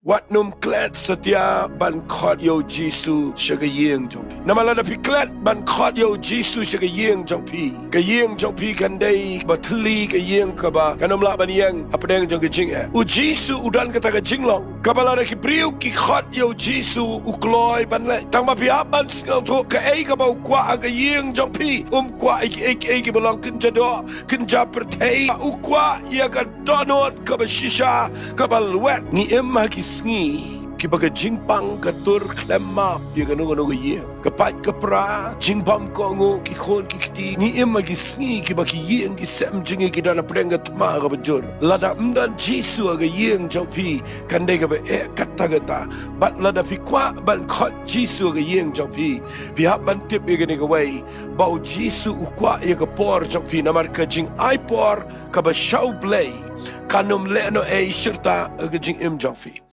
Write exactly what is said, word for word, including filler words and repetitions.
Wat nym klet satia ban khot ïa u Jisu sha ka ïing jong phi. Namar lada phi klet ban khot ïa u Jisu sha ka ïing jong phi, ka ïing jong phi kan dei kaba thylli, ka ïing kaba kan ym lah ban ïeng hapdeng jong ka jingeh. U Jisu u don kata ka jinglong kaba lada ki briew ki khot ïa u Jisu u kloi ban leh. Tang ba phi hap ban sngewthuh kaei kaba u kwah ha ka ïing jong phi. Um kwah ïa kiei kiei kiba long kynja doh kynja pyrthei. U kwah ïa ka dohnud kaba shisha kaba lwet. Ngi im ha ki sngi kiba ka jingpang ka tur khlem map ïa kano kano ka ïing. Ka pait ka pra, jingbam kohnguh, ki khun ki kti. Ngi im ha ki sngi kiba ki ïing ki sem jong ngi ki don hapdeng ka thma kaba jur. Lada ym don Jisu ha ka ïing jong phi, kan dei kaba eh katta katta. Bad lada phi kwah ban khot Jisu ha ka ïing jong phi, phi hap ban tip ïa kane kawei, ba u Jisu u kwah ïa ka por jong phi. Namar ka jingai por kaba sha U Blei kan ym leh noh ei shirta ha ka jingim jong phi.